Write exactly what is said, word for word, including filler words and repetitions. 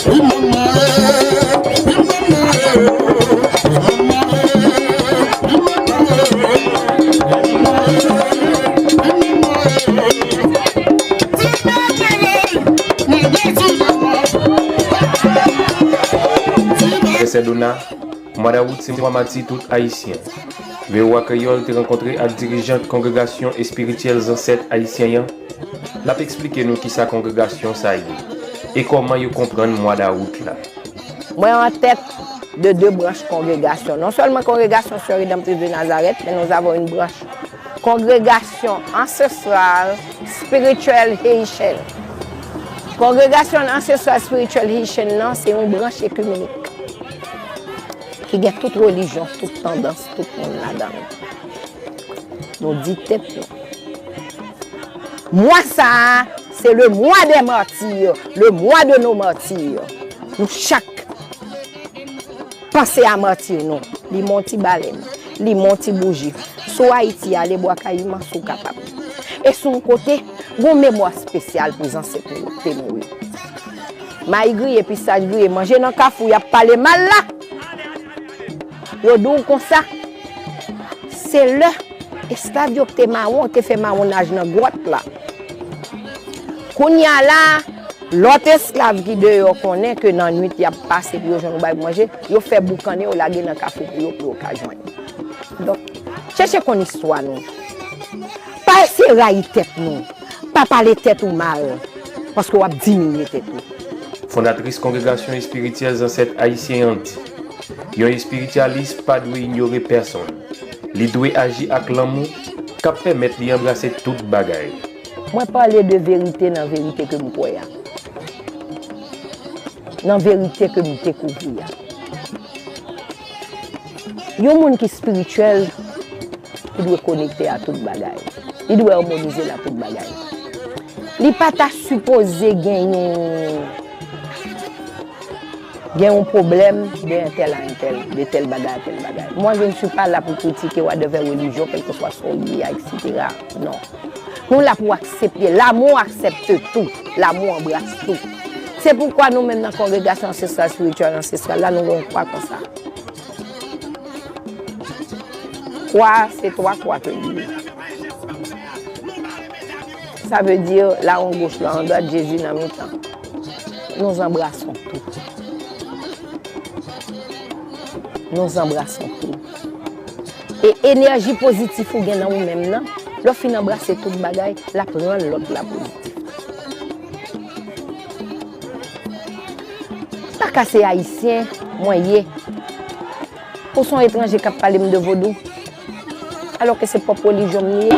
Frè Sè Dona, mwa dawout se mwa mati tout Ayisyen. V O A Kreyòl te rankontre ak dirijant Kongregasyon Espirityèl Zansèt Ayisyen an. L ap eksplike nou kisa kongregasyon sa ye e kòman yo konprann mwa dawout la. Mwen an tèt de de branch kongregasyon. Non sèlman Kongregasyon Sœur Rédemptrice de Nazareth, men nous avons une branche Congrégation Ancestrale Spirituelle Haïtienne. Kongregasyon Ancestrale Spirituelle Haïtienne nan se yon branch ekimenik ki gen tout relijyon, tout tandans, tout moun ladan l. Nou di tèt nou. Mwa sa a, se le mois des martyrs, le mois de nos martyrs. Nou chak panse a mati nou. Limen yon ti balèn, limen yon ti bouji. Sou Ayiti, ale Bwa Kayiman si w kapab. E si w kote, gon memwa espesyal pou zansèt nou yo ki te mouri. Mayi griye, pistaj griye, manje nan kafou, y ap pale mal la. Yo di w konsa, se lè esklav yo ki te mawon, te fè mawonaj nan gwòt la. Kounye a la, lòt esklav ki deyò konnen ke nan nwit y ap pase pou yo jwenn yon bagay pou manje, yo fè boukannen, yo lage nan kafou pou yo, pou yo ka jwenn. Donk, chèche konn istwa nou. Pa eseye rayi tèt nou. Pa pale tèt ou mal, paske w ap diminye tèt ou. Fondatris Kongregasyon Espirityèl Zansèt Ayisyen an di, yon espiritialis pa dwe inyore pèsonn. Li dwe aji ak lanmou k ap pèmèt li anbrase tout bagay. Mwen pale de verite nan verite ke m kwè a. Nan verite ke m dekouvri a. Yon moun ki espirityèl, li dwe konekte a tout bagay. Li dwe amonize l a tout bagay. Li pa ta sipoze gen yon, gen yon pwoblèm de entèl a entèl, de tèl bagay a tèl bagay. Moi, je ne suis pas là pour critiquer whatever religion, quel que soit son lien, et cetera. Non. Nou la pou aksepte. L'amour accepte tout. L'amour embrasse tout. Se poukwa nou menm nan kongregasyon ansestral, espirityèl ansestral la, nou gen yon kwa konsa. Kwa, se twa kwa ke li ye. Sa vle di, lawon goch, lawon dwat, Jezi nan mitan. Nous embrassons tout. Nous embrassons tout. E enèji pozitif ou gen nan ou menm nan, lè w fin anbrase tout bagay, l ap rann lòt la pozitif. Pa ka se ayisyen mwen ye. Pou se yon etranje k ap pale m de vodou, alò ke se pwòp relijyon m li ye.